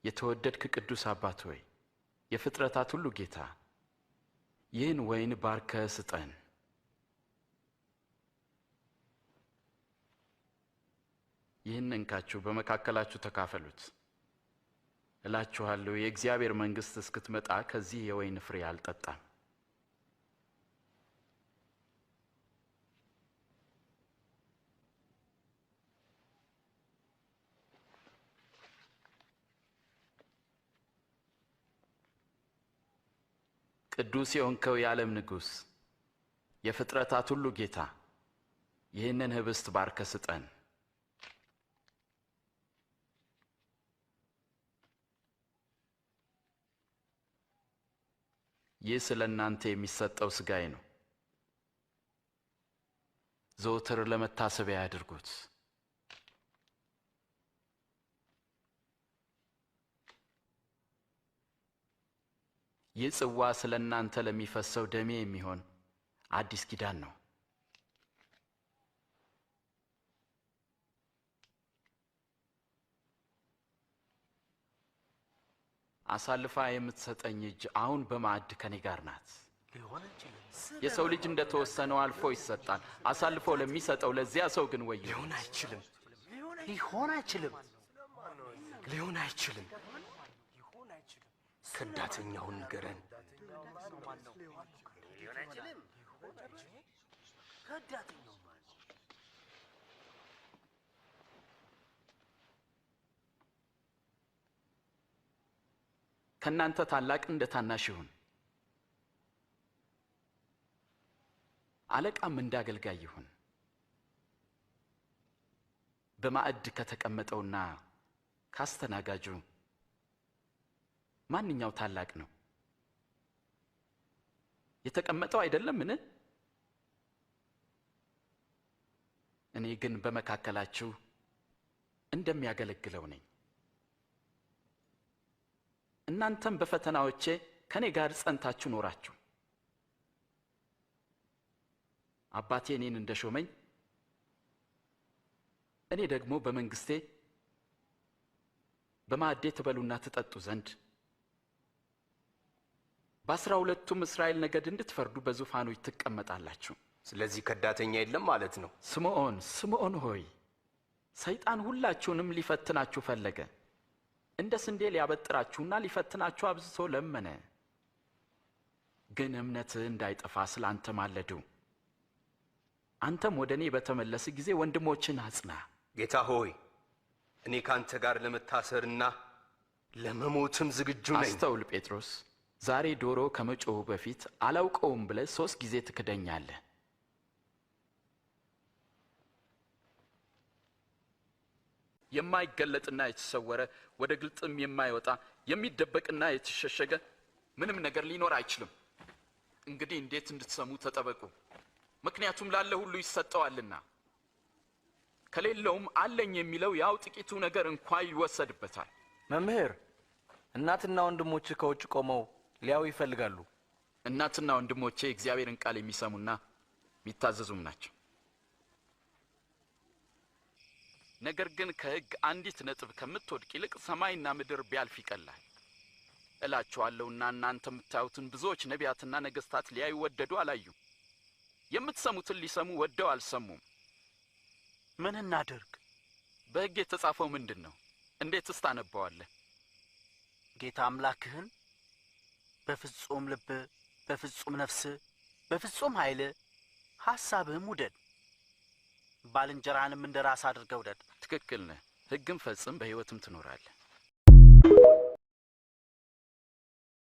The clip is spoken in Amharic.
የተወደድክ ቅዱስ አባት ሆይ፣ የፍጥረታት ሁሉ ጌታ፣ ይህን ወይን ባርከህ ስጠን። ይህን እንካችሁ በመካከላችሁ ተካፈሉት። እላችኋለሁ የእግዚአብሔር መንግሥት እስክትመጣ ከዚህ የወይን ፍሬ አልጠጣም። ቅዱስ የሆንከው የዓለም ንጉሥ፣ የፍጥረታት ሁሉ ጌታ፣ ይህንን ኅብስት ባርከህ ስጠን። ይህ ስለ እናንተ የሚሰጠው ሥጋዬ ነው። ዘወትር ለመታሰቢያ ያድርጉት። ይህ ጽዋ ስለ እናንተ ለሚፈሰው ደሜ የሚሆን አዲስ ኪዳን ነው። አሳልፋ የምትሰጠኝ እጅ አሁን በማዕድ ከኔ ጋር ናት። የሰው ልጅ እንደተወሰነው አልፎ ይሰጣል። አሳልፎ ለሚሰጠው ለዚያ ሰው ግን ወዮ። ሊሆን አይችልም። ሊሆን አይችልም። ሊሆን አይችልም። ከዳተኛውን ንገረን። ከእናንተ ታላቅ እንደ ታናሽ ይሁን፣ አለቃም እንደ አገልጋይ ይሁን። በማዕድ ከተቀመጠውና ካስተናጋጁ ማንኛው ታላቅ ነው? የተቀመጠው አይደለምን? እኔ ግን በመካከላችሁ እንደሚያገለግለው ነኝ። እናንተም በፈተናዎቼ ከኔ ጋር ጸንታችሁ ኖራችሁ። አባቴ እኔን እንደሾመኝ እኔ ደግሞ በመንግስቴ በማዕዴ ትበሉና ትጠጡ ዘንድ በ12ቱም እስራኤል ነገድ እንድትፈርዱ በዙፋኖች ትቀመጣላችሁ። ስለዚህ ከዳተኛ የለም ማለት ነው። ስምዖን ስምዖን ሆይ፣ ሰይጣን ሁላችሁንም ሊፈትናችሁ ፈለገ። እንደ ስንዴ ሊያበጥራችሁና ሊፈትናችሁ አብዝቶ ለመነ። ግን እምነትህ እንዳይጠፋ ስለ አንተ ማለዱ። አንተም ወደ እኔ በተመለስ ጊዜ ወንድሞችን አጽና። ጌታ ሆይ፣ እኔ ካንተ ጋር ለመታሰርና ለመሞትም ዝግጁ ነኝ። አስተውል ጴጥሮስ፣ ዛሬ ዶሮ ከመጮሁ በፊት አላውቀውም ብለህ 3 ጊዜ ትክደኛለህ። የማይገለጥና የተሰወረ ወደ ግልጥም የማይወጣ የሚደበቅና የተሸሸገ ምንም ነገር ሊኖር አይችልም። እንግዲህ እንዴት እንድትሰሙ ተጠበቁ። ምክንያቱም ላለ ሁሉ ይሰጠዋልና፣ ከሌለውም አለኝ የሚለው ያው ጥቂቱ ነገር እንኳ ይወሰድበታል። መምህር፣ እናትና ወንድሞች ከውጭ ቆመው ሊያዩ ይፈልጋሉ። እናትና ወንድሞቼ የእግዚአብሔርን ቃል የሚሰሙና የሚታዘዙም ናቸው። ነገር ግን ከሕግ አንዲት ነጥብ ከምትወድቅ ይልቅ ሰማይና ምድር ቢያልፍ ይቀላል። እላችኋለሁና እናንተ የምታዩትን ብዙዎች ነቢያትና ነገሥታት ሊያዩ ወደዱ፣ አላዩም። የምትሰሙትን ሊሰሙ ወደው አልሰሙም። ምን እናድርግ? በሕግ የተጻፈው ምንድን ነው? እንዴትስ ታነበዋለህ? ጌታ አምላክህን በፍጹም ልብ፣ በፍጹም ነፍስ፣ በፍጹም ኃይል ሐሳብህም ውደድ፣ ባልንጀራህንም እንደ ራስህ አድርገህ ውደድ። ትክክል ነህ። ሕግን ፈጽም፣ በሕይወትም ትኖራለህ።